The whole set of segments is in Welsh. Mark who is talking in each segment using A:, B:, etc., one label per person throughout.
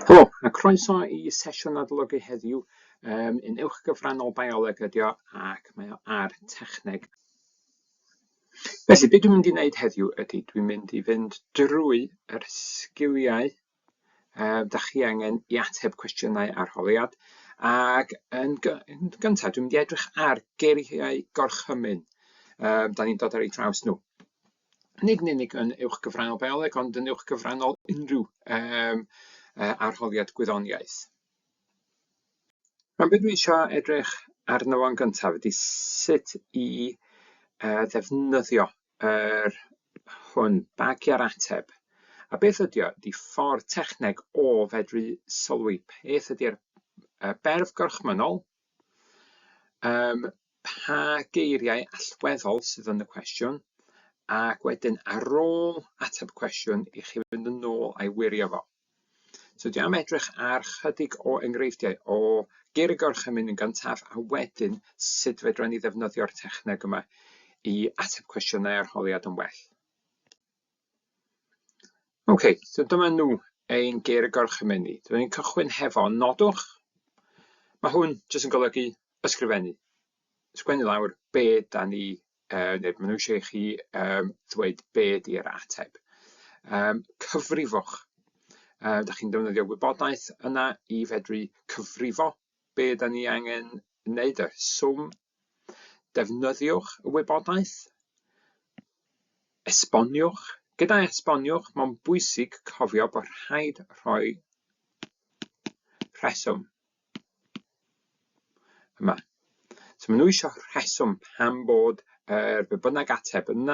A: Helo, a croeso i sesiwn adolygu heddiw. Un uwch gyfrannol bioleg ydi o ac mae o ar techneg. Felly, be dwi'n mynd i wneud heddiw ydy dwi'n mynd i fynd drwy yr sgiliau da chi angen i ateb cwestiynau arholiad ac yn, yn gyntaf dwi'n mynd i edrych ar geiriau gorchymyn. Da ni'n dod ar eu traws nhw. Nid yn unig yn uwch gyfrannol bioleg, ond yn uwch gyfrannol unrhyw arholiad gwyddoniaeth. Rwan, be dwi eisiau edrych arno fo'n gyntaf ydy sut i ddefnyddio yr hwn, bagiau'r ateb. A beth ydy o? Ydy ffordd techneg o fedru sylwi beth ydy'r berf gorchmynnol, pa geiriau allweddol sydd yn y cwestiwn, ac wedyn ar ôl ateb y cwestiwn i chi fynd yn ôl a'i wirio fo. So dwi am edrych ar chydig o enghreifftiau o geiriau gorchymyn yn gyntaf a wedyn sut fedra ni ddefnyddio'r techneg yma i ateb cwestiynau arholiad yn well. Ok, so dyma nhw ein geiriau gorchymyn ni. Dyma ni'n cychwyn hefo nodwch. Mae hwn jyst yn golygu ysgrifennu. Sgwennu lawr be da ni, neu maen nhw eisiau i chi ddweud be di'r ateb. Cyfrifwch. Da chi'n defnyddio wybodaeth yna i fedru cyfrifo be da ni angen wneud, y swm. Defnyddiwch y wybodaeth. Esboniwch. Gyda esboniwch, mae'n bwysig cofio bod rhaid rhoi rheswm yma. So maen nhw eisiau rheswm pam bod yr be bynnag ateb yn,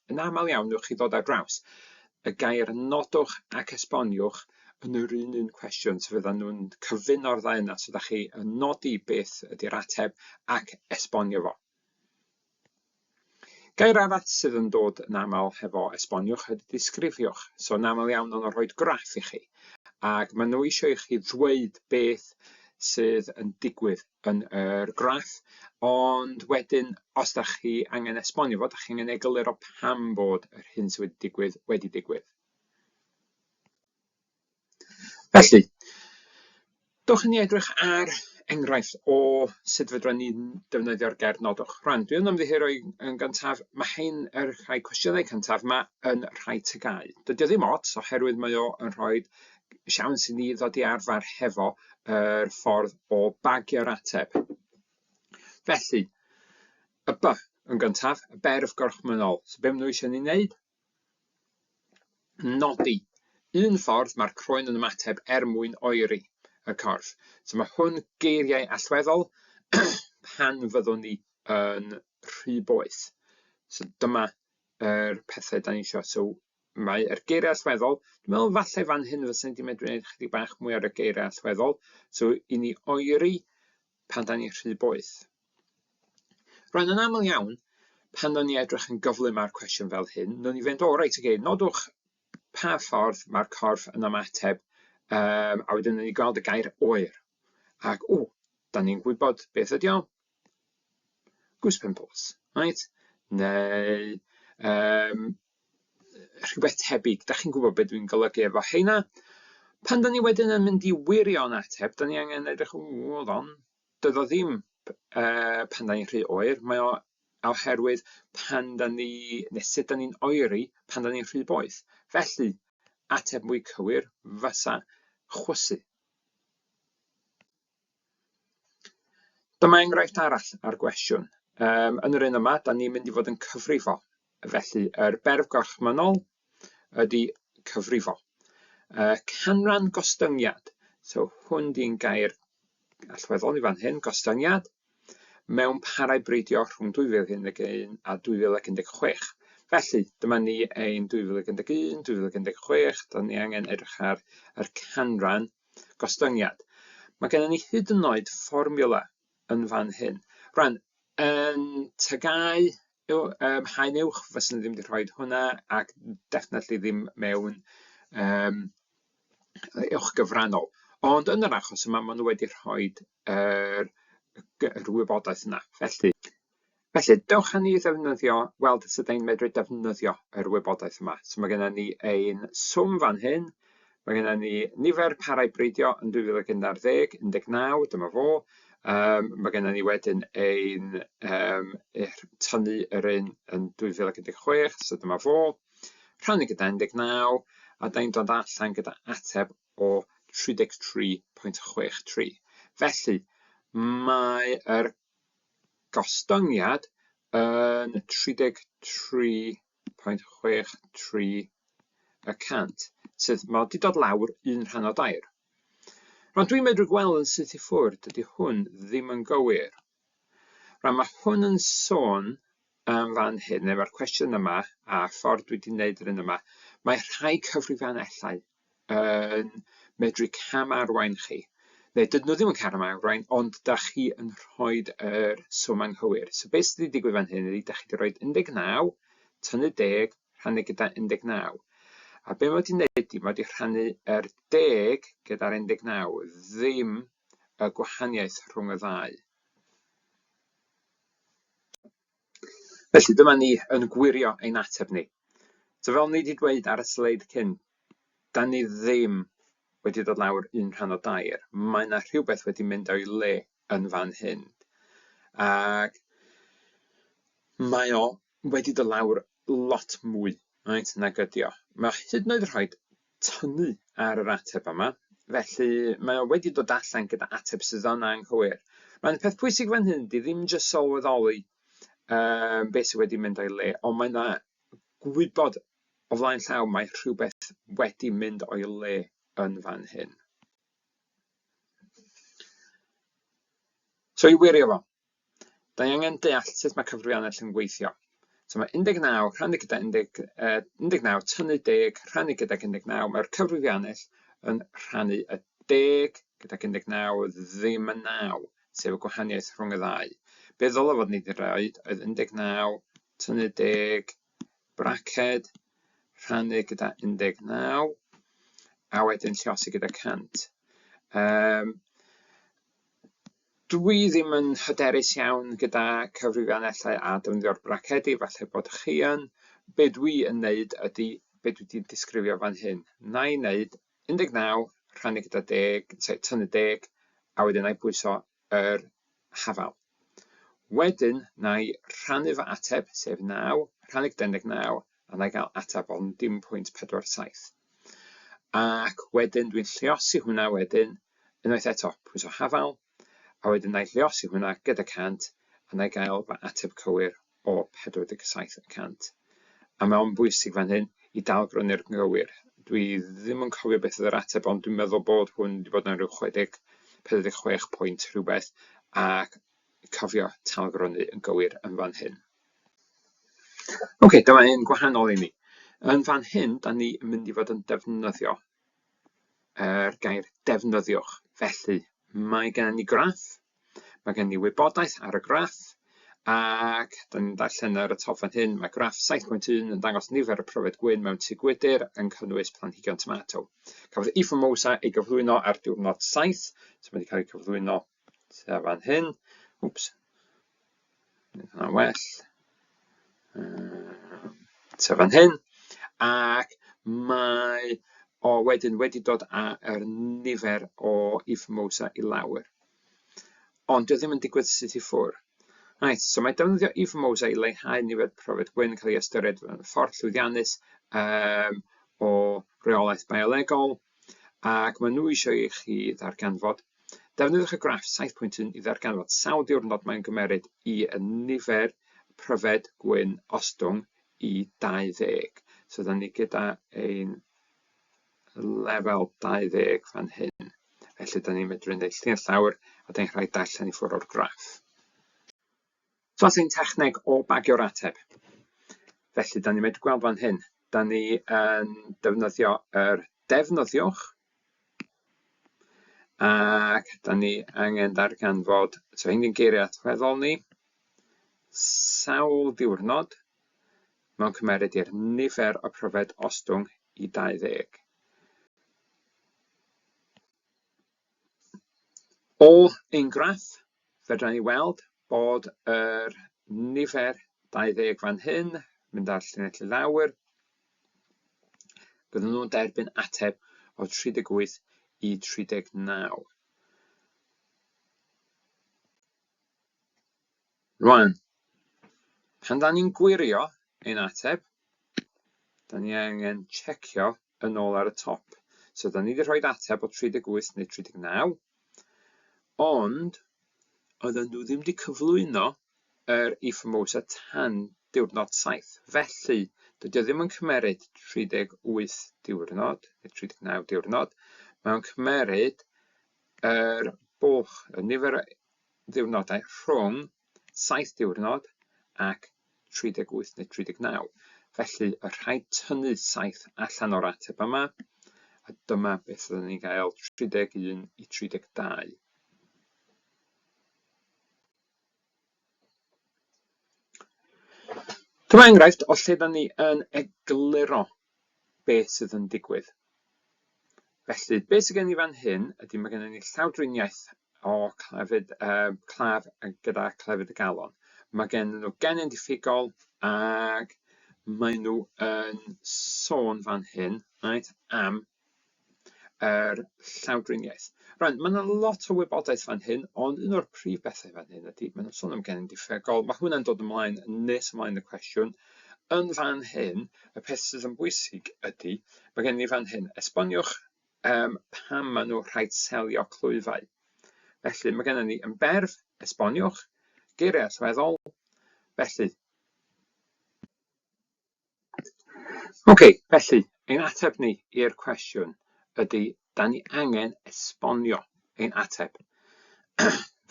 A: yn aml iawn newch chi ddod ar draws y gair nodwch ac esboniwch yn yr un un cwestiwn. So fyddan nhw'n cyfuno'r ddau yna. So da chi yn nodi beth ydy'r ateb ac esbonio fo. Gair arall sydd yn dod yn aml hefo esboniwch ydy disgrifiwch. So yn aml iawn maen nhw'n rhoi graff i chi ac maen nhw eisiau i chi ddweud beth sydd yn digwydd yn yr graff, ond wedyn os da chi angen esbonio fo, da chi angen egluro pam bod yr hyn sydd wedi digwydd wedi digwydd. Felly, dowch i ni edrych ar enghraifft o sut fedra ni defnyddio'r gair nodwch. Rwan, dwi yn ymddiheuro yn gyntaf, mae hein yr rhai cwestiynau cyntaf yma yn rhai TGAU. Dydy o ddim ots oherwydd mae o yn rhoi siawns i ni ddod i arfer hefo yr ffordd o bagio'r ateb. Felly, y B yn gyntaf, y berf gorchmynnol. So be maen nhw eisiau ni wneud? Nodi un ffordd mae'r croen yn ymateb er mwyn oeri y corff. So mae hwn geiriau allweddol pan fyddwn ni yn rhy boeth. So dyma yr pethau da ni eisiau. So mae'r geiriau allweddol, dwi'n meddwl falle fan hyn fysa ni wedi medru gwneud chydig bach mwy ar y geiriau allweddol. So i ni oeri pan da ni'n rhy boeth. Rwan, yn aml iawn, pan nawn ni edrych yn gyflym ar cwestiwn fel hyn, nawn ni fynd, o reit, oce, nodwch pa ffordd mae'r corff yn ymateb, a wedyn nawn ni gweld y gair oer. Ac, o, da ni'n gwybod beth ydi o. Goose pimples, right? Neu rhywbeth tebyg. Da chi'n gwybod beth dwi'n golygu efo heina. Pan da ni wedyn yn mynd i wirio'n ateb, da ni angen edrych, o, hold on, Doedd o ddim pan da ni'n rhy oer, mae o oherwydd pan da ni, neu sut da ni'n oeri pan da ni'n rhy boeth. Felly, ateb mwy cywir fysa chwysu. Dyma enghraifft arall ar gwestiwn. Yn yr un yma, da ni'n mynd i fod yn cyfrifo. Felly, yr berf gorchmynnol ydy cyfrifo. Canran gostyngiad. So, hwn di'n gair allweddol i fan hyn, gostyngiad, mewn parau breidio rhwng 2011 a 2016. Felly, dyma ni ein 2011, 2016, da ni angen edrych ar yr canran gostyngiad. Mae gennym ni hyd yn oed fformiwla yn fan hyn. Rwan, yn TGAU, haen uwch, fyswn i ddim wedi rhoi hwnna, ac definitely ddim mewn uwch gyfrannol. Ond yn yr achos yma, maen nhw wedi rhoi yr, yr wybodaeth yna. Felly, felly, dewch â ni ddefnyddio, weld sut ni'n medru defnyddio yr wybodaeth yma. So mae gennym ni ein swm fan hyn. Mae gennym ni nifer parau breidio yn 2011, 19, dyma fo. Mae gennym ni wedyn ein tynnu yr un yn 2016, so dyma fo. Rhannu gyda 19, a da ni'n dod allan gyda ateb o 33.63. Felly, mae'r gostyngiad yn 33.63 y cant, sydd mae wedi dod lawr un rhan o dair. Rwan, dwi'n medru gweld yn syth i ffwrdd, dydy hwn ddim yn gywir. Rwan, mae hwn yn sôn am fan hyn, neu mae'r cwestiwn yma, a ffordd dwi wedi gwneud yr un yma, mae rhai cyfrifianellau yn medru cam arwain chi. Neu dydyn nhw ddim yn cam arwain, ond da chi yn rhoi yr swm anghywir. So beth sydd wedi digwydd fan hyn ydy, da chi wedi rhoi 19, tynnu 10, rhannu gyda 19. A be mae wedi wneud ydy, mae wedi rhannu yr 10 gyda'r 19, ddim y gwahaniaeth rhwng y ddau. Felly dyma ni yn gwirio ein ateb ni. So fel ni wedi dweud ar y sleid cyn, da ni ddim wedi dod lawr un rhan o dair. Mae yna rhywbeth wedi mynd o'i le yn fan hyn. Ac mae o wedi dod lawr lot mwy, right, nag ydi o. Mae hyd yn oed rhaid tynnu ar yr ateb yma, felly mae o wedi dod allan gyda ateb sydd yn anghywir. Mae'n peth pwysig fan hyn, di ddim jyst sylweddoli beth sydd wedi mynd o'i le, ond mae yna gwybod o flaen llaw mae rhywbeth wedi mynd o'i le yn fan hyn. So i wirio fo, Da ni angen deall sut mae cyfrifiannell yn gweithio. So mae 19 rhannu gyda 10, 19 tynnu 10 rhannu gyda 19, mae'r cyfrifiannell yn rhannu y 10 gyda 19 ddim y 9, sef y gwahaniaeth rhwng y ddau. Be ddylai fod ni wedi rhoi oedd 19 tynnu 10 braced rhannu gyda 19 a wedyn lliosi gyda 100. Dwi ddim yn hyderus iawn gyda cyfrifianellau a defnyddio'r bracedi, falle bod chi yn. Be dwi yn neud ydy be dwi wedi disgrifio fan hyn. Na i wneud 19 rhannu gyda 10, sorry, tynnu 10, a wedyn na i bwyso yr hafal. Wedyn, na i rhannu fy ateb, sef 9, rhannu gyda 19, a na i gael ateb o'n dim pwynt 47. Ac wedyn dwi'n lluosi hwnna wedyn, unwaith eto, pwyso hafal, a wedyn na i lluosi hwnna gyda 100, a na i gael fy ateb cywir o 47 y cant. A mae o'n bwysig fan hyn i dal grynu'r gywir. Dwi ddim yn cofio beth oedd yr ateb, ond dwi'n meddwl bod hwn wedi bod yn rhyw 60, 46 pwynt rhywbeth, ac cofio tal grynu yn gywir yn fan hyn. Ok, dyma un gwahanol i ni. Yn fan hyn, da ni yn mynd i fod yn defnyddio yr gair defnyddiwch. Felly, mae gennym ni graff, mae gennym ni wybodaeth ar y graff, ac da ni'n darllen ar y top fan hyn, mae graff 7.1 yn dangos nifer y pryfed gwyn mewn tŷ gwydr yn cynnwys planhigion tomato. Cafodd E Formosa ei gyflwyno ar diwrnod 7, so mae wedi cael ei cyflwyno tua fan hyn. Wps, hwnna'n well. Tua fan hyn. Ac mae o wedyn wedi dod â'r nifer o E Formosa i lawr. Ond dio ddim yn digwydd syth i ffwrdd. Right, so mae defnyddio E Formosa i leihau nifer pryfed gwyn yn cael ei ystyried yn ffordd llwyddiannus o reolaeth biolegol, ac maen nhw eisiau i chi ddarganfod. Defnyddiwch y graff 7.1 i ddarganfod sawl diwrnod mae'n gymeryd i y nifer pryfed gwyn ostwng i 20. So da ni gyda ein lefel 20 fan hyn. Felly da ni'n medru gwneud llinell llawr a da ni'n rhaid darllen i ffwrdd o'r graff. So at ein techneg o bagio'r ateb. Felly, da ni'n medru gweld fan hyn, da ni yn defnyddio yr defnyddiwch, ac da ni angen darganfod, so hyn di'n geiriau allweddol ni, sawl diwrnod mewn cymeryd i'r nifer o pryfed ostwng i 20. O ein graff, fedra ni weld bod yr nifer 20 fan hyn, mynd ar llinell i lawr, bydden nhw'n derbyn ateb o 38 i 39. Rwan, pan da ni'n gwirio ein ateb, da ni angen checio yn ôl ar y top. So da ni wedi rhoi ateb o 38 neu 39, ond oedden nhw ddim wedi cyflwyno yr e-Formosa tan diwrnod 7. Felly, dydy o ddim yn cymeryd 38 diwrnod neu 39 diwrnod, mae'n cymeryd yr bwlch, y nifer o ddiwrnodau rhwng 7 diwrnod ac 38 neu 39. Felly, y rhaid tynnu 7 allan o'r ateb yma, a dyma beth fyddwn ni'n gael 31 i 32. Dyma enghraifft o lle da ni yn egluro beth sydd yn digwydd. Felly, beth sydd gen i fan hyn ydy mae gennym ni llawdriniaeth o clefyd, claf gyda clefyd y galon. Mae gen nhw genyn diffygol ac maen nhw yn sôn fan hyn, right, am yr llawdriniaeth. Rwan, mae yna lot o wybodaeth fan hyn, ond un o'r prif bethau fan hyn ydy, maen nhw'n sôn am genyn diffygol, mae hwnna'n dod ymlaen yn nes ymlaen y cwestiwn. Yn fan hyn, y peth sydd yn bwysig ydy, mae gen i fan hyn, esboniwch pam maen nhw rhaid selio clwyfau. Felly, mae gennym ni yn berf, esboniwch, geiriau allweddol, felly. Ok, felly, ein ateb ni i'r cwestiwn ydy, da ni angen esbonio ein ateb.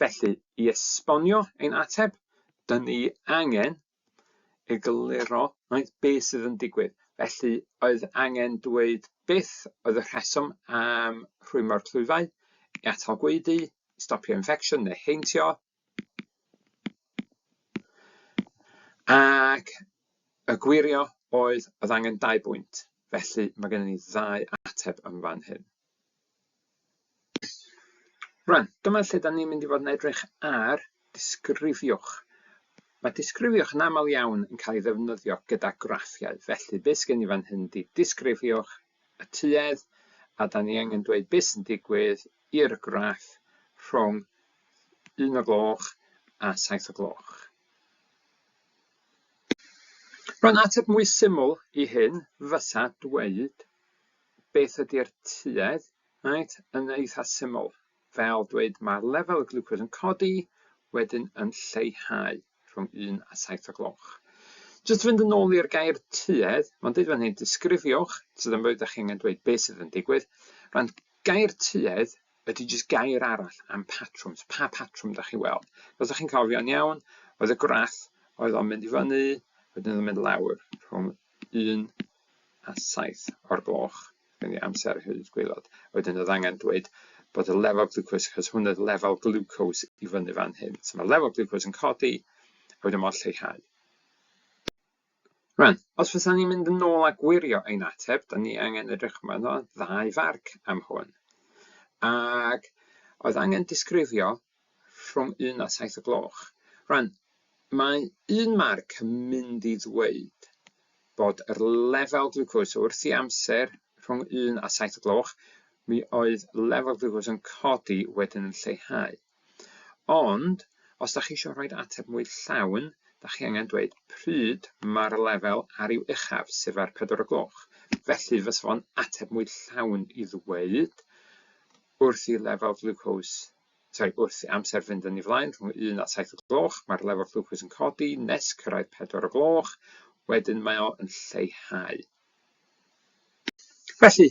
A: Felly, i esbonio ein ateb, da ni angen egluro right, beth sydd yn digwydd. Felly, oedd angen dweud beth oedd y rheswm am rhwymo'r clwyfau, i atal gwaedu, i stopio infection neu heintio, ac y gwirio oedd oedd angen 2 bwynt. Felly, mae gennym ni ddau ateb yn fan hyn. Rwan, dyma lle da ni'n mynd i fod yn edrych ar disgrifiwch. Mae disgrifiwch yn aml iawn yn cael ei ddefnyddio gyda graffiau, felly beth sydd gen i fan hyn ydy disgrifiwch y tuedd, a da ni angen dweud beth sy'n digwydd i'r graff rhwng 1 o gloch a 7 o gloch. Rwan, ateb mwy syml i hyn fysa dweud beth ydy'r tuedd, reit, yn eitha syml, fel dweud mae lefel y glwcos yn codi, wedyn yn lleihau rhwng 1 a 7 o gloch. Jyst fynd yn ôl i'r gair tuedd, mae'n dweud fan hyn, disgrifiwch, so ddim byd ydych chi angen dweud beth sydd yn digwydd. Rhan gair tuedd ydy jyst gair arall am patrwm, so pa patrwm ydych chi'n weld. Os ydych chi'n cofio'n iawn, oedd y graff oedd o'n mynd i fyny, wedyn oedd o'n mynd lawr rhwng 1 a 7 o'r gloch, gen i amser hyd gwaelod. Wedyn oedd angen dweud bod y lefel glwcos, achos hwn oedd lefel glwcos i fyny fan hyn. So mae lefel glwcos yn codi, a wedyn mae'n lleihau. Rwan, os fysa ni'n mynd yn ôl a gwirio ein ateb, da ni angen edrych yma ddau farc am hwn. Ac oedd angen disgrifio rhwng 1 a 7 o gloch. Rwan, mae un marc yn mynd i ddweud bod yr lefel glwcos wrth i amser rhwng 1 a 7 o gloch, mi oedd lefel glwcos yn codi wedyn yn lleihau. Ond, os da chi eisiau rhoi ateb mwy llawn, da chi angen dweud pryd mae'r lefel ar i'w uchaf, sef ar 4 o gloch. Felly, fysa fo'n ateb mwy llawn i ddweud wrth i lefel glwcos sorry, wrth i amser fynd yn ei flaen rhwng 1 a 7 o gloch, mae'r lefel glwcos yn codi nes cyrraedd 4 o gloch, wedyn mae o yn lleihau. Felly,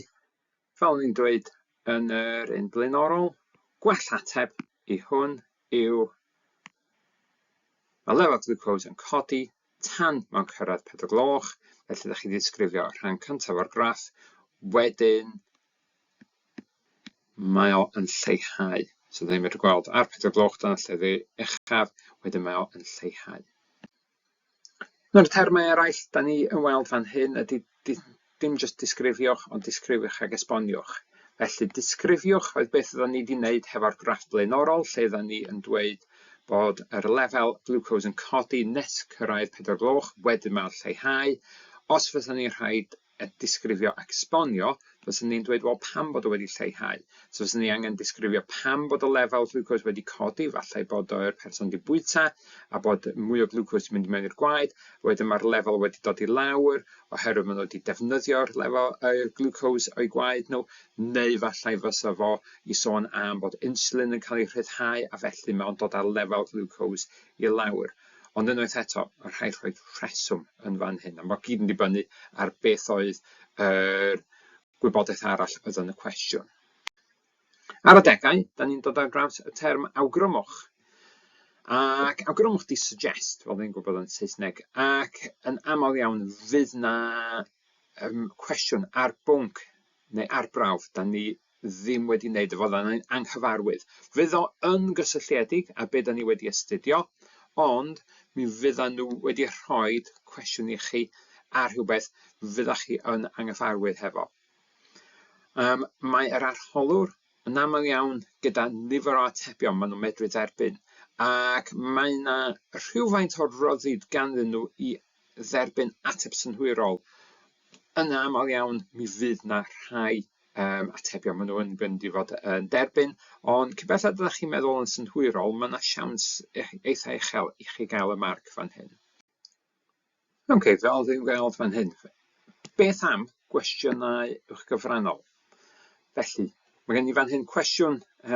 A: fel o'n i'n dweud yn yr un blaenorol, gwell ateb i hwn yw mae lefel glwcos yn codi tan mae'n cyrraedd 4 gloch, felly ydych chi ddisgrifio rhan cyntaf o'r graff, wedyn mae o yn lleihau. So ddim medru gweld ar 4 gloch dyna lle ddi uchaf, wedyn mae o yn lleihau. Un o'r termau eraill da ni yn weld fan hyn ydy dim jyst disgrifiwch, ond disgrifiwch ag esboniwch. Felly disgrifiwch oedd beth oedden ni wedi wneud hefo'r graff blaenorol, lle oedden ni yn dweud bod yr lefel glwcos yn codi nes cyrraedd 4 gloch, wedyn mae'n lleihau. Os fysa ni'n rhaid disgrifio ac esbonio, Fyswn ni'n dweud, wel, pam bod o wedi lleihau? So fyswn ni angen disgrifio pam bod y lefel glwcos wedi codi, falle bod o'r person wedi bwyta a bod mwy o glwcos wedi mynd i mewn i'r gwaed, wedyn mae'r lefel wedi dod i lawr oherwydd maen nhw wedi defnyddio'r lefel yr glwcos o'i gwaed nhw, neu falle fysa fo i sôn am bod insulin yn cael ei rhyddhau a felly mae o'n dod â lefel glwcos i lawr. Ond unwaith eto, mae rhaid rhoi rheswm yn fan hyn, a mae gyd yn dibynnu ar beth oedd yr gwybodaeth arall oedd yn y cwestiwn. Ar adegau, da ni'n dod ar draws y term awgrymwch. Ac awgrymwch di suggest, fel ni'n gwybod yn Saesneg, ac yn aml iawn fydd na cwestiwn ar bwnc neu arbrawf da ni ddim wedi wneud efo, fyddan ni'n anghyfarwydd. Fydd o yn gysylltiedig â be da ni wedi astudio, ond mi fyddan nhw wedi rhoi cwestiwn i chi ar rhywbeth fyddach chi yn anghyfarwydd hefo. Mae yr arholwr yn aml iawn gyda nifer o atebion maen nhw'n medru dderbyn, ac mae yna rhywfaint o ryddid ganddyn nhw i dderbyn ateb synhwyrol. Yn aml iawn mi fydd 'na rhai atebion maen nhw yn mynd i fod yn derbyn, ond cyn belled ydych chi'n meddwl yn synhwyrol, mae 'na siawns eitha uchel i chi gael y marc fan hyn. Ok, fel dwi'n gweld fan hyn, beth am gwestiynau uwchgyfrannol? Felly, mae gen i fan hyn cwestiwn o,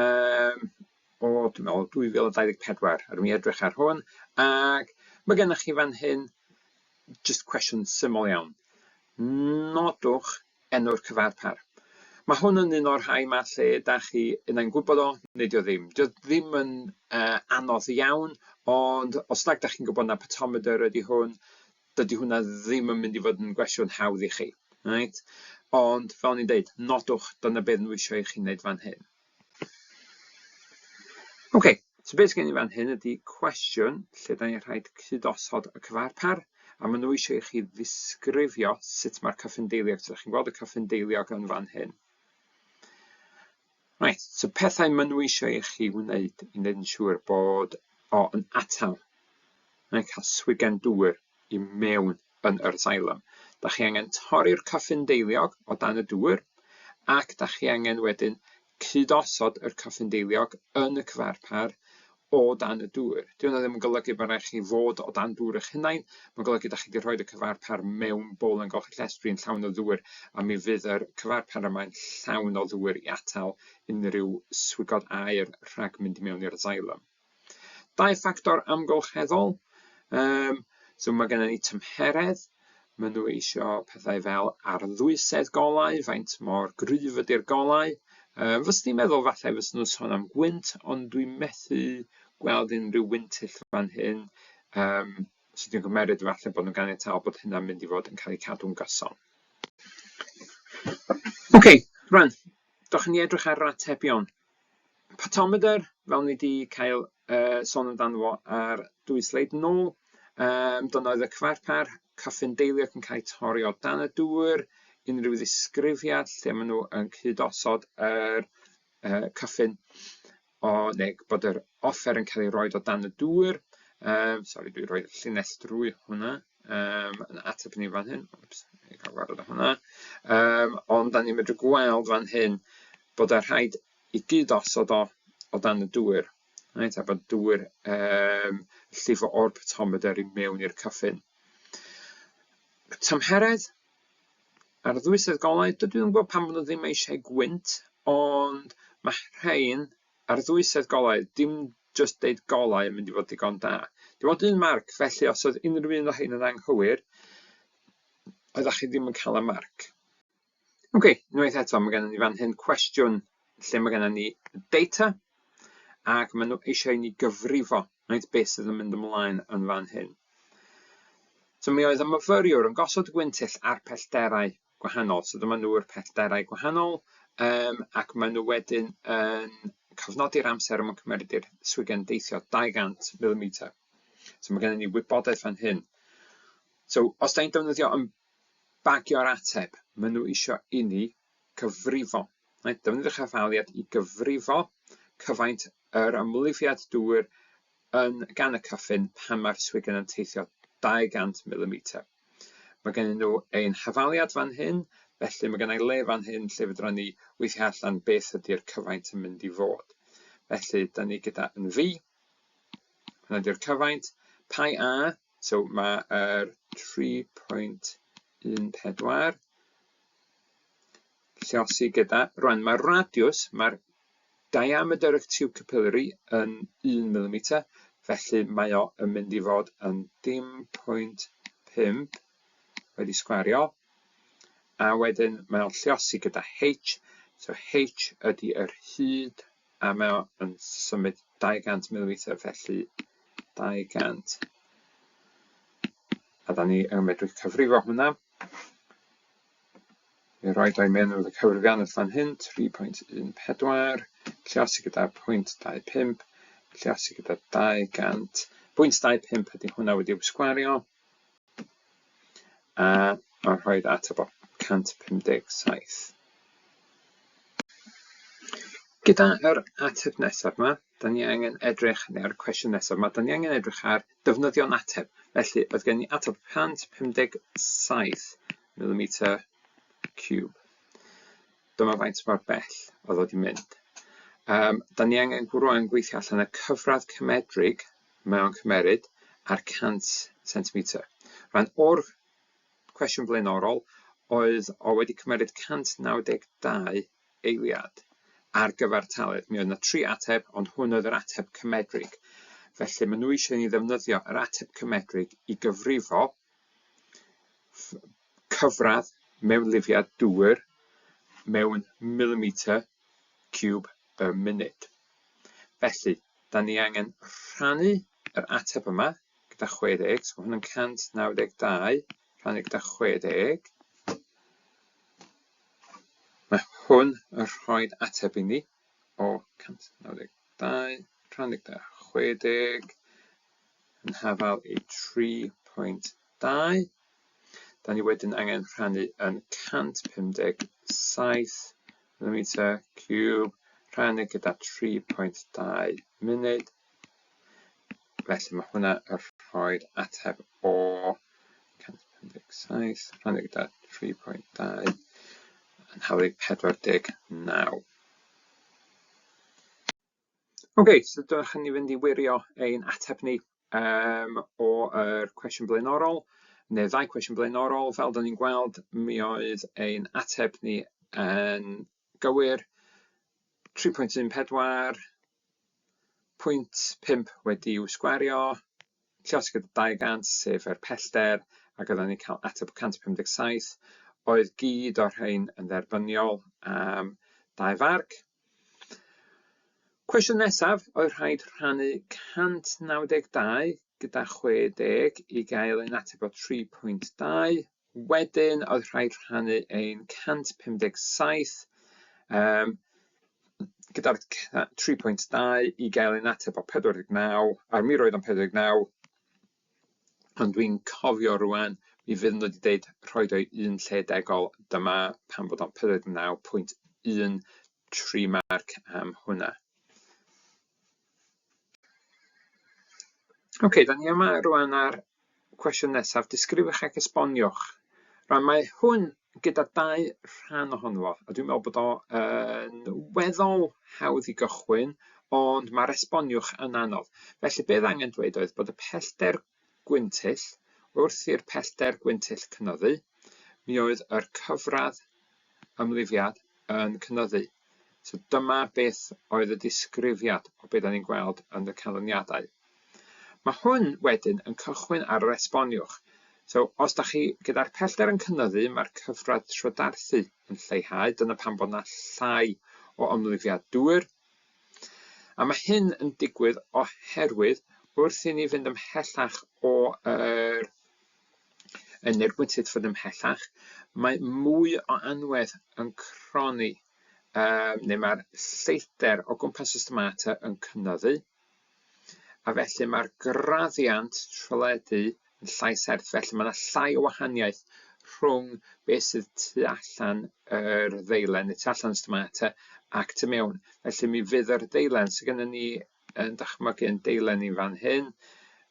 A: dwi'n meddwl, 2024, a dwi'n edrych ar hwn, ac mae gennych chi fan hyn jyst cwestiwn syml iawn. Nodwch enw'r cyfarpar. Mae hwn yn un o'r rhai 'ma lle da chi unai'n gwybod o neu dio ddim. Dio ddim yn anodd iawn, ond os nag da chi'n gwybod na potometer ydy hwn, dydy hwnna ddim yn mynd i fod yn gwestiwn hawdd i chi. Right? Ond fel o'n i'n deud, nodwch, dyna beth nhw eisiau i chi wneud fan hyn. Ok, so beth sgen i fan hyn ydy cwestiwn lle da ni'n rhaid cydosod y cyfarpar, a maen nhw eisiau i chi ddisgrifio sut mae'r cyffyn deiliog, so chi'n gweld y cyffyn deiliog yn fan hyn. Right, so pethau maen nhw eisiau i chi wneud i wneud yn siŵr bod o yn atal, yn cael swigen dŵr i mewn yn yr xylem. Da chi angen torri'r cyffyn deiliog o dan y dŵr, ac da chi angen wedyn cydosod yr cyffyn deiliog yn y cyfarpar o dan y dŵr. Dyw hwnna ddim yn golygu bod rhaid chi fod o dan dŵr eich hunain, mae'n golygu da chi wedi rhoi y cyfarpar mewn bowl yn golchi llestri yn llawn o ddŵr, a mi fydd yr cyfarpar yma'n llawn o ddŵr i atal unrhyw swigod aer rhag mynd i mewn i'r xylem. Dau ffactor amgylcheddol. So mae gennym ni tymheredd. Maen nhw eisiau pethau fel arddwysedd golau, faint mor gryf ydy'r golau. Fyswn i'n meddwl falle fyswn nhw'n sôn am gwynt, ond dwi'n methu gweld unrhyw wyntyll fan hyn. So dwi'n cymeryd falle bod nhw'n ganiataol bod hynna'n mynd i fod yn cael ei cadw'n gyson. Oce, rwan, dowch i ni edrych ar yr atebion. Potometer, fel ni 'di cael sôn amdano fo ar dwy sleid yn ôl, dyna oedd y cyfarpar, cyffyn deiliog yn cael ei torri o dan y dŵr, unrhyw ddisgrifiad lle maen nhw yn cyd-osod yr cyffyn o, neu bod yr offer yn cael ei roid o dan y dŵr. Sori, dwi rhoi llinell drwy hwnna yn ateb ni fan hyn. Oops, i cael gwared o hwnna. Ond da ni'n medru gweld fan hyn bod y rhaid i gyd-osod o o dan y dŵr. Reit, a bod dŵr llifo o'r potometer i mewn i'r cyffyn. Tymheredd ar ddwysedd golau, dydw i ddim yn gwybod pam bod nhw ddim eisiau gwynt, ond mae rhain ar ddwysedd golau, dim jyst deud golau yn mynd i fod digon da. Dim ond un marc, felly os oedd unrhyw un o rhain yn anghywir, oeddech chi ddim yn cael y marc. Ok, unwaith eto, mae gennym ni fan hyn cwestiwn lle mae gennym ni data ac maen nhw eisiau i ni gyfrifo, reit, beth sydd yn mynd ymlaen yn fan hyn. So mi oedd y myfyriwr yn gosod y gwyntyll ar pellterau gwahanol. So dyma nhw'r pellterau gwahanol, ac maen nhw wedyn yn cofnodi'r amser y mae'n cymeryd i'r swigen deithio 200 mm. So mae gennym ni wybodaeth fan hyn. So os da ni'n defnyddio yn bagio'r ateb, maen nhw eisiau inni cyfrifo. Reit, defnyddiwch hafaliad i gyfrifo cyfaint yr ymlifiad dŵr yn gan y cyffyn pan mae'r swigen yn teithio 200 mm. Mae gennyn nhw ein hafaliad fan hyn, Felly mae gennau le fan hyn lle fedra ni weithio allan beth ydy'r cyfaint yn mynd i fod. Felly, da ni gyda yn V, hwnna ydy'r cyfaint, pi a, so mae'r 3.14, lliosi gyda, rwan mae'r radiws, mae'r diameter y tube capillary yn 1 mm, felly mae o yn mynd i fod yn dim pwynt 5 wedi sgwario, a wedyn mae o'n lliosi gyda H, so H ydy yr hyd, a mae o'n symud 200 mm, felly 200. A da ni yn medru cyfrifo hwnna. Mi roed o'i mewn yn y cyfrifiannell fan hyn, 3.14, lliosi gyda 0.25, lliosi gyda 200, 0.25 ydy hwnna wedi sgwario, a mae'n rhoi ateb o 157. Gyda'r ateb nesaf yma, da ni angen edrych, neu ar y cwestiwn nesaf yma, da ni angen edrych ar defnyddio'n ateb. Felly, oedd gen i ateb 157 mm ciwb. Dyma faint mor bell oedd wedi mynd. Da ni angen rwan gweithio allan y cyfradd cymedrig mae o'n cymeryd ar 100 cm. Rwan, o'r cwestiwn blaenorol, oedd o wedi cymeryd 192 eiliad ar gyfartaledd. Mi oedd yna tri ateb, ond hwn oedd yr ateb cymedrig. Felly maen nhw eisiau ni ddefnyddio yr ateb cymedrig i gyfrifo cyfradd mewnlifiad dŵr mewn millimeter ciwb y munud. Felly, da ni angen rhannu yr ateb yma gyda 60, so mae hwn yn 192 rhannu gyda 60. Mae hwn yn rhoi ateb i ni o 192 rhannu gyda 60 yn hafal i 3.2. Da ni wedyn angen rhannu yn 157 mm ciwb rhannu gyda 3.2 munud. Felly mae hwnna yn rhoi'r ateb o 157 rhannu gyda 3.2 yn hawdd i 49. OK, so dyma ni fynd i wirio ein ateb ni o'r cwestiwn blaenorol, neu ddau cwestiwn blaenorol. Fel da ni'n gweld, mi oedd ein ateb ni yn gywir. 3.14, 0.5 wedi'w sgwario, lluosi gyda 200, sef yr pellter, ac oedden ni'n cael ateb 157, oedd gyd o'r rhain yn dderbyniol am 2 farc. Cwestiwn nesaf, oedd rhaid rhannu 192 gyda 60 i gael ein ateb o 3.2. Wedyn oedd rhaid rhannu ein 157 gyda'r 3.2 i gael ein ateb o 49, a mi roedd o'n 49, ond dwi'n cofio rwan, mi fydd nhw wedi dweud rhoi o i un lle degol, dyma pam bod o'n 49.13 marc am hwnna. Ok, da ni yma rwan ar cwestiwn nesaf. Disgrifiwch ac esboniwch. Rwan, mae hwn gyda dau rhan ohono fo, a dwi'n meddwl bod o yn weddol hawdd i gychwyn, ond mae'r esboniwch yn anodd. Felly, beth angen dweud oedd bod y pellter gwyntyll, wrth i'r pellter gwyntyll cynyddu, mi oedd yr cyfradd ymlifiad yn cynyddu. So dyma beth oedd y disgrifiad o beth da ni'n gweld yn y canlyniadau. Mae hwn wedyn yn cychwyn ar yr esboniwch. So os da chi gyda'r pellter yn cynyddu, mae'r cyfradd trydarthu yn lleihau, dyna pam bod yna llai o ymlifiad dŵr. A mae hyn yn digwydd oherwydd wrth i ni fynd ymhellach o yr yn erbyn sut fod ymhellach, mae mwy o anwedd yn cronni, neu mae'r lleithder o gwmpas y stomata yn cynyddu, a felly mae'r graddiant tryledu yn llai serth, felly mae yna llai o wahaniaeth rhwng beth sydd tu allan yr ddeilen, neu tu allan y stomata, ac tu mewn. Felly mi fydd yr ddeilen sydd gennym ni yn dychmygu yn deilen i fan hyn,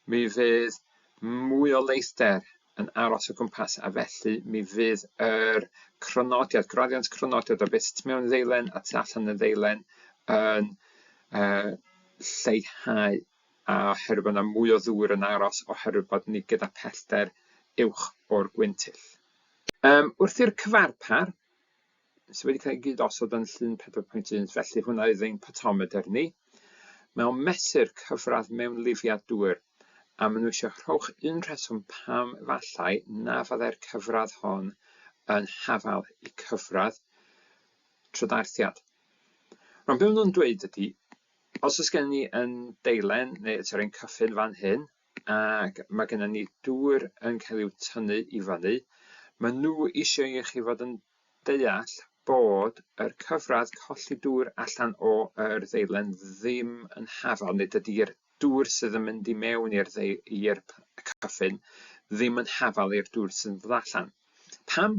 A: mi fydd mwy o leithder yn aros o gwmpas a felly mi fydd yr crynodiad, graddiant crynodiad o beth sydd tu mewn y ddeilen a tu allan y ddeilen yn lleihau a oherwydd bod yna mwy o ddŵr yn aros oherwydd bod ni gyda pellter uwch o'r gwyntyll. Wrth i'r cyfarpar sydd wedi cael ei gyd-osod yn llun 4.1, felly hwnna oedd ein potomedr ni. Mae o'n mesur cyfradd mewnlifiad dŵr, a maen nhw eisiau rhowch un rheswm pam efallai na fyddai'r cyfradd hon yn hafal i cyfradd trydarthiad. Rwan, be maen nhw'n dweud ydy, os oes gen ni yn deilen, neu sori, ein cyffin fan hyn, ac mae gennym ni dŵr yn cael i'w tynnu i fyny, maen nhw eisiau i chi fod yn deall bod yr cyfradd colli dŵr allan o yr ddeilen ddim yn hafal, neu dydy'r dŵr sydd yn mynd i mewn i'r i'r cyffin ddim yn hafal i'r dŵr sydd yn dod allan. Pam?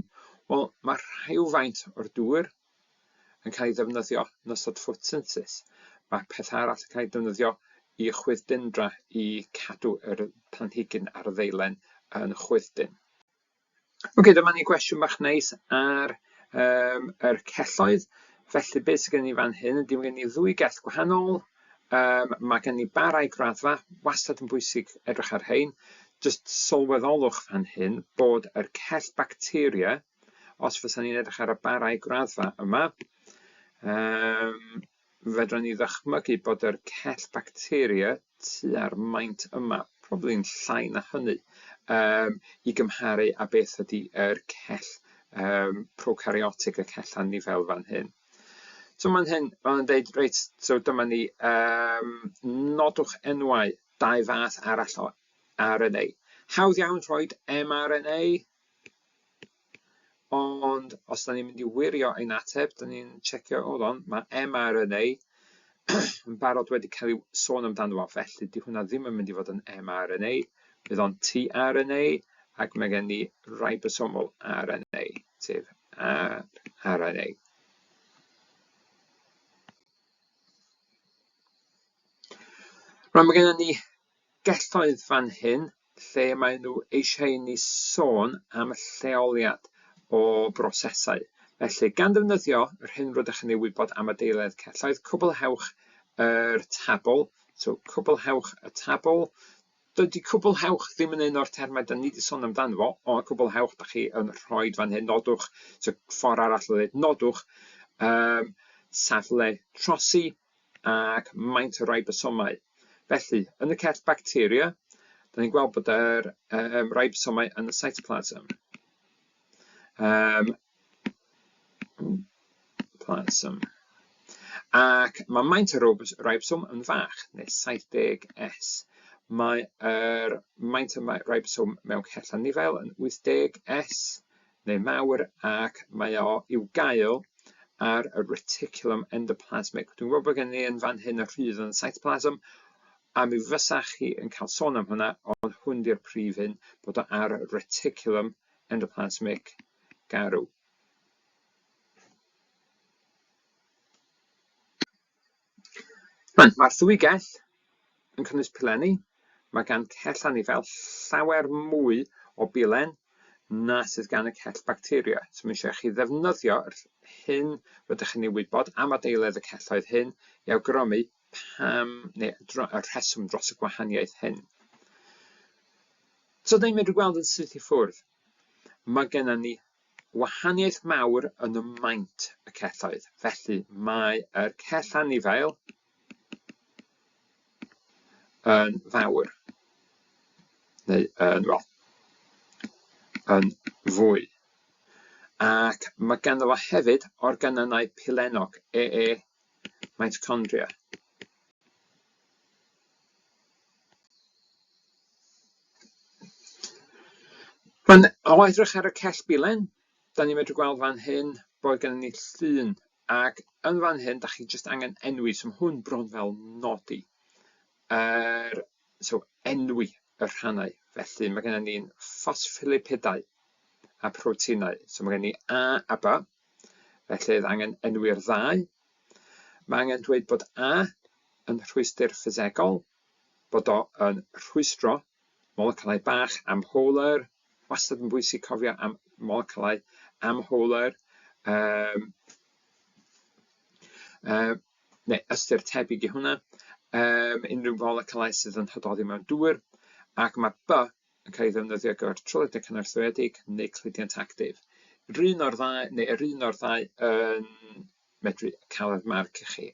A: Wel, mae rhywfaint o'r dŵr yn cael ei ddefnyddio yn ystod ffotosynthesis. Mae peth arall yn cael ei defnyddio i chwydd-dindra i cadw yr planhigyn ar y ddeilen yn chwydd-dyn. Ok, dyma ni gwestiwn bach neis ar yr celloedd. Felly beth sydd gen i fan hyn ydy mae gen i ddwy gell gwahanol. Mae gen i barau graddfa, wastad yn bwysig edrych ar rhein. Jyst sylweddolwch fan hyn bod yr cell bacteria, os fysa ni'n edrych ar y barau graddfa yma, fedrwn ni ddychmygu bod yr cell bacteria tua'r maint yma, probably yn llai na hynny, i gymharu â beth ydy yr cell prokaryotig, y cell anifail fan hyn. So man hyn, maen dweud, reit, so dyma ni, nodwch enwau dau fath arall o RNA. Hawdd iawn rhoi mRNA, Ond os da ni'n mynd i wirio ein ateb, da ni'n checio, hold on, mae mRNA yn barod wedi cael ei sôn amdano fo, felly di hwnna ddim yn mynd i fod yn mRNA, bydd o'n tRNA, ac mae gen ni ribosomal RNA, sef rRNA. Rwan mae gennym ni gelloedd fan hyn lle maen nhw eisiau i ni sôn am y lleoliad o brosesau. Felly, gan ddefnyddio yr hyn rydych yn ei wybod am adeiledd celloedd, cwblhewch yr tabl. So, cwblhewch y tabl. Dydy cwblhewch ddim yn un o'r termau da ni wedi sôn amdano fo, ond cwblhewch, da chi yn rhoi fan hyn, nodwch, so ffordd arall o ddweud nodwch, safle trosi, ac maint y ribosomau. Felly, yn y cell bacteria, da ni'n gweld bod yr ribosomau yn y cytoplasm. Plasm. Ac mae maint y ribosom yn fach, neu 70S. Mae yr maint y ribosom mewn cell anifail yn 80S, neu mawr ac mae o i'w gael ar y reticulum endoplasmic. Dwi'n gwybod bod gen i yn fan hyn y rhydd yn y cytoplasm, a mi fysa chi yn cael sôn am hwnna, ond hwn di'r prif hyn, bod o ar y reticulum endoplasmic garw. Rwan, mae'r ddwy gell yn cynnwys pilenni. Mae gan cell anifail llawer mwy o bilen na sydd gan y cell bacteria. So mae eisiau chi ddefnyddio yr hyn rydych chi'n ei wybod am adeiledd y celloedd hyn i awgrymu pam neu y rheswm dros y gwahaniaeth hyn. So da ni'n medru gweld yn syth i ffwrdd. Mae gennym ni wahaniaeth mawr yn y maint y celloedd. Felly mae yr cell anifail yn fawr, neu yn, wel, yn fwy. Ac mae ganddo fo hefyd organannau pilennog, ee mitochondria. Rwan, o edrych ar y cell bilen, da ni'n medru gweld fan hyn bod gennym ni llun, ac yn fan hyn, da chi jyst angen enwi, so mae hwn bron fel nodi. So, enwi y rhannau. Felly, mae gennym ni'n ffosffolipidau a proteinau. So, mae gennym ni A a B, felly angen enwi'r ddau. Mae angen dweud bod A yn rhwystr ffisegol, bod o yn rhwystro moleciwlau bach amholar. Wastad yn bwysig cofio am molecylau amholar, um, neu ystyr tebyg i hwnna, unrhyw folecylau sydd yn hydoddi mewn dŵr, ac mae B yn cael ei ddefnyddio ar gyfer trylediad cynorthwyedig neu cludiant actif. Yr un o'r ddau, neu yr un o'r ddau yn medru cael yr marc i chi.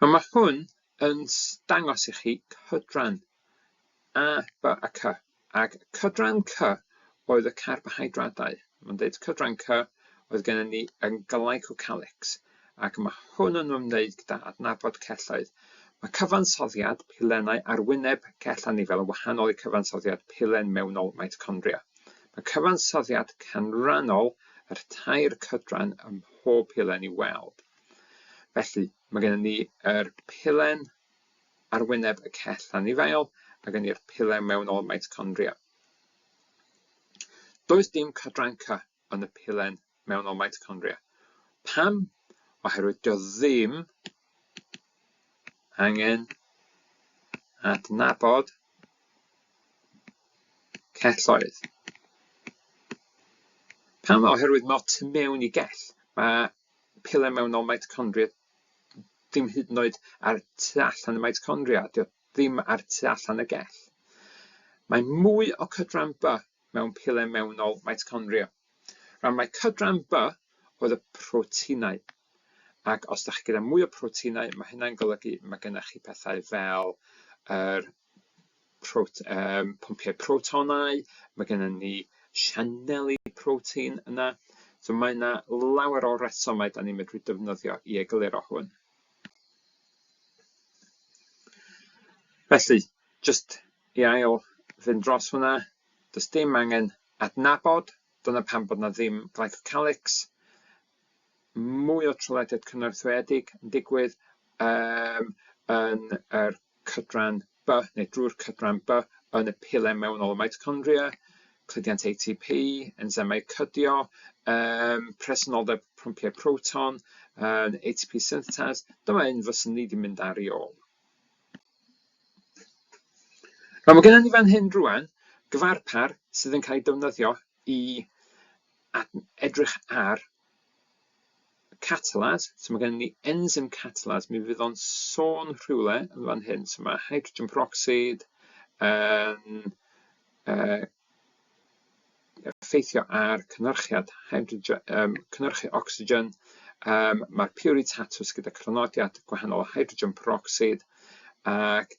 A: Ond mae hwn yn dangos i chi cydran A, B a C. Ac cydran C oedd y carbohydradau. Mae'n dweud cydran C oedd gennym ni yn glycocalyx. Ac mae hwn yn ymwneud gyda adnabod celloedd. Mae cyfansoddiad pilennau arwyneb cell anifail yn wahanol i cyfansoddiad pilen mewnol mitochondria. Mae cyfansoddiad canrannol yr tair cydran ym mhob pilen i'w weld. Felly, mae gennym ni yr pilen arwyneb y cell anifail a gen ni'r pilen mewnol mitochondria. Does dim cydran C yn y pilen mewnol mitochondria. Pam? Oherwydd dio ddim angen adnabod celloedd. Pam? Oherwydd mae o tu mewn i gell. Mae pilen mewnol mitochondria ddim hyd yn oed ar tu allan y mitochondria, dio ddim ar tu allan y gell. Mae mwy o cydran B mewn pilen mewnol mitochondria. Rhan mae cydran B oedd y proteinau. Ac os da chi gyda mwy o proteinau, mae hynna'n golygu mae gennych chi pethau fel yr prot, pwmpiau protonau, mae gennym ni sianeli protein yna. So mae yna lawer o resymau da ni'n medru defnyddio i egluro hwn. Felly, jyst i ail fynd dros hwnna, does dim angen adnabod, dyna pam bod yna ddim glycocalyx, mwy o trylediad cynorthwyedig yn digwydd um, yn yr cydran B, neu drwy'r cydran B yn y pilen mewnol y mitochondria, cludiant ATP, enzymau cydio, presenoldeb pwmpiau proton, ATP synthetase. Dyma un fyswn ni wedi mynd ar ei ôl. Rwan, mae gennym ni fan hyn rwan gyfarpar sydd yn cael ei defnyddio i edrych ar catalase. So mae gennym ni enzym catalase, mi fydd o'n sôn rhywle yn fan hyn. So mae hydrogen peroxide yn effeithio ar cynhyrchiad hydrogen, cynhyrchu ocsigen. Mae'r puri tatws gyda crynodiad gwahanol o hydrogen peroxide, ac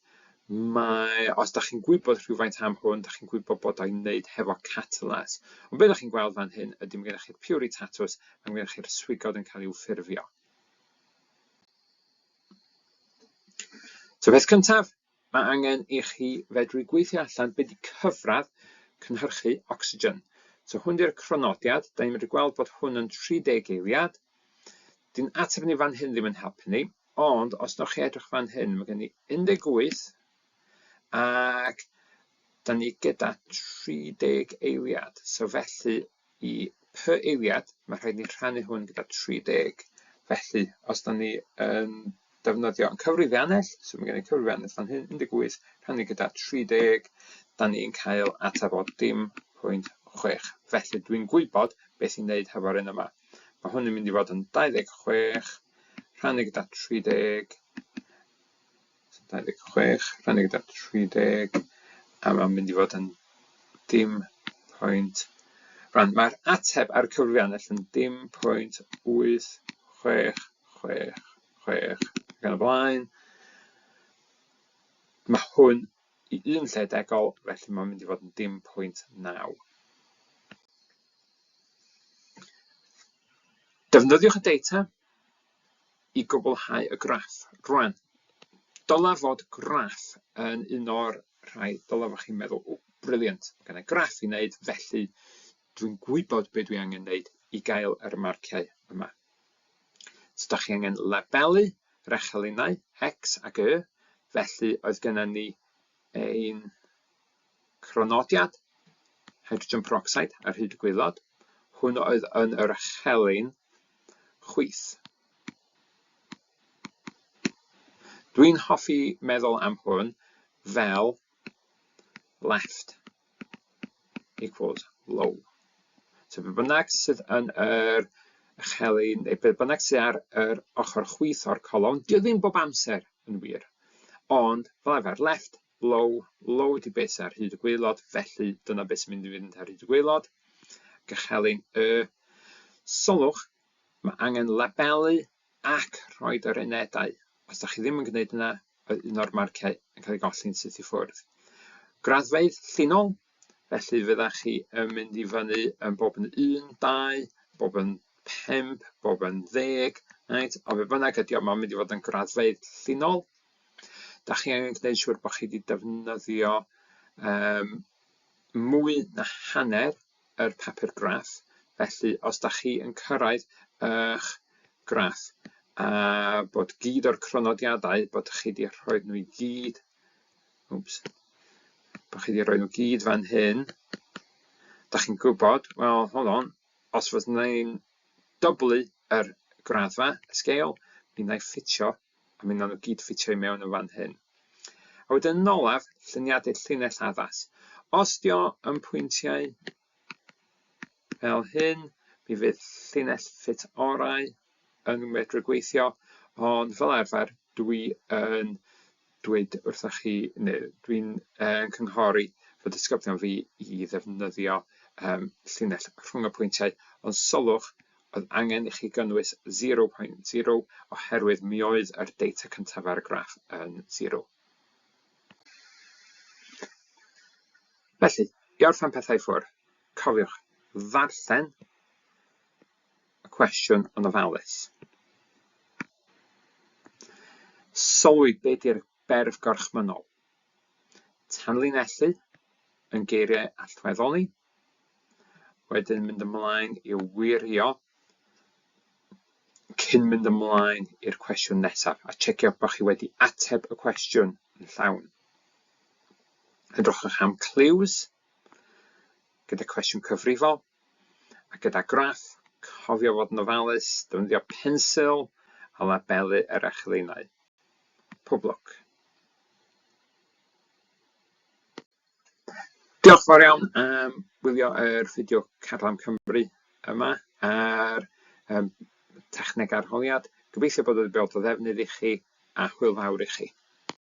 A: mae, os da chi'n gwybod rhywfaint am hwn, da chi'n gwybod bod o'n wneud hefo catalase. Ond be da chi'n gweld fan hyn ydy mae gennych chi'r puri tatws a mae gennych chi'r swigod yn cael i'w ffurfio. So peth cyntaf, mae angen i chi fedru gweithio allan be di cyfradd cynhyrchu ocsigen. So hwn di'r crynodiad, da ni'n medru gweld bod hwn yn 30 eiliad. Di'n ateb ni fan hyn ddim yn helpu ni, ond os newch chi edrych fan hyn, mae gen i 18 ac da ni gyda 30 eiliad. So felly i per eiliad, mae rhaid ni rhannu hwn gyda 30. Felly, os da ni yn defnyddio yn cyfrifiannell, so mae gen i cyfrifiannell fan hyn, 18, rhannu gyda 30, da ni'n cael ateb o dim pwynt 6. Felly, dwi'n gwybod beth i'n neud hefo'r un yma. Mae hwn yn mynd i fod yn 26, rhannu gyda 30, so 26, rhannu gyda 30, a mae'n mynd i fod yn dim pwynt. Rwan, mae'r ateb ar y cyfrifiannell yn dim pwynt 8, 6, 6, 6, ac yn y blaen. Mae hwn i un lle degol, felly mae'n mynd i fod yn dim pwynt 9. Defnyddiwch y data i gwblhau y graff. Rwan, dylai fod graff yn un o'r rhai dylai fod chi'n meddwl, o, brilliant, mae gen i graff i wneud, felly dwi'n gwybod be dwi angen wneud i gael yr marciau yma. So, da chi angen labelu yr echelinau, X ac Y, felly oedd gennym ni ein crynodiad hydrogen peroxide ar hyd y gwaelod. Hwn oedd yn yr echelin chwith. Dwi'n hoffi meddwl am hwn fel Left equals low. So be bynnag sydd yn yr uchelyn, neu be bynnag sydd ar yr ochr chwith o'r colofn, dio ddim bob amser yn wir. Ond fel arfer, left, low, low ydy beth sydd ar hyd y gwaelod, felly dyna beth sy'n mynd i fynd ar hyd y gwaelod. Gychelyn y. Sylwch, mae angen labelu ac rhoi yr unedau. Os da chi ddim yn gwneud yna, oedd un o'r marciau yn cael ei golli'n syth i ffwrdd. Graddfeydd llinol, felly fydda chi yn mynd i fyny yn bob yn 1, 2, bob yn 5, bob yn 10, right? Ond fe bynnag ydy o, mae'n mynd i fod yn graddfeydd llinol. Da chi angen gwneud siŵr bod chi wedi defnyddio um, mwy na hanner yr papur graff, felly os da chi yn cyrraedd eich graff a bod gyd o'r crynodiadau, bod chi wedi rhoi nhw i gyd, oops, bod chi wedi rhoi nhw gyd fan hyn, da chi'n gwybod, well, hold on, os fyswn i'n dyblu yr graddfa, y scale, mi wna i ffitio a mi wnawn nhw gyd ffitio i mewn yn fan hyn. A wedyn yn olaf, lluniadu llinell addas. Os dio yn pwyntiau fel hyn, mi fydd llinell ffit orau yn medru gweithio, ond fel arfer dwi yn dweud wrthych chi, neu dwi'n uh, cynghori fy disgyblion fi i ddefnyddio um, llinell rhwng y pwyntiau, ond sylwch Oedd angen i chi gynnwys 0.0 oherwydd mi oedd yr data cyntaf ar y graff yn 0. Felly, i orffen pethau i ffwrdd, cofiwch ddarllen y cwestiwn yn ofalus. Sylwi be di'r berf gorchmynnol. Tanlinellu yn geiriau allweddol ni. Wedyn mynd ymlaen i wirio cyn mynd ymlaen i'r cwestiwn nesaf a checio bod chi wedi ateb y cwestiwn yn llawn. Edrychwch am clues gyda cwestiwn cyfrifol a gyda graff, cofio fod yn ofalus, defnyddio pensil a labelu yr echeleinau. Pob lwc! Diolch yn fawr iawn am wylio yr fideo Carlam Cymru yma ar um, techneg arholiad. Gobeithio bod wedi bod o ddefnydd i chi a hwyl fawr i chi.